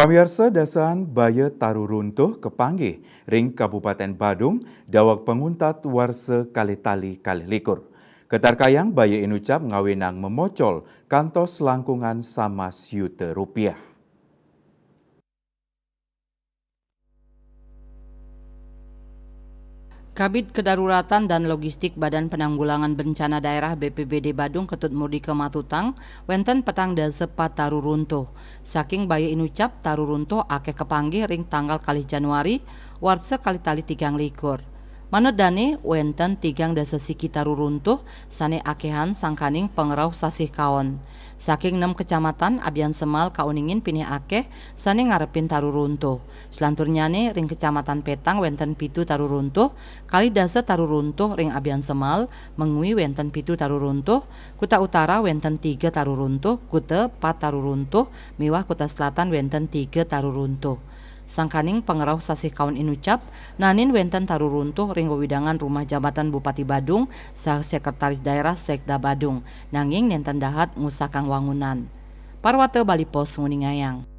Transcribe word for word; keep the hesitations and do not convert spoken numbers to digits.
Pamiarsa, dasahan baya taruruntuh kapanggih ring Kabupaten Badung daweg panguntat warsa kalih tali kalih likur. Ketarkayang baya inucap ngawinang mamocol kantos langkungan samas yuta rupiah. Kabid Kedaruratan dan Logistik Badan Penanggulangan Bencana Daerah B P B D Badung Ketut Murdika matutang, wenten petang dasa pat taruruntuh. Saking baya inucap, taruruntuh akeh kapanggih ring tanggal kalih Januari, warsa kalih tali tigang likur. Manut dane, wenten tigang dasa siki taruruntuh sane akehan sangkaning pangrauh sasih kaon. Saking nem kecamatan, abian semal kauningin pinih akeh sane ngarepin taruruntuh. Selanturnyane, ring Kecamatan Petang wenten pitu taruruntuh, kalih dasa taruruntuh ring abian semal, Mengwi wenten pitu taruruntuh, Kuta Utara wenten tiga taruruntuh, Kuta pat taruruntuh, miwah Kuta Selatan wenten tiga taruruntuh. Sangkaning pangrauh sasih kaon inucap, nanin wenten taruruntuh ring wewidangan Rumah Jabatan Bupati Badung saha Sekretaris Daerah Sekda Badung, nanging nenten dahat ngusakang wangunan. Parwata Bali Post nguningayang.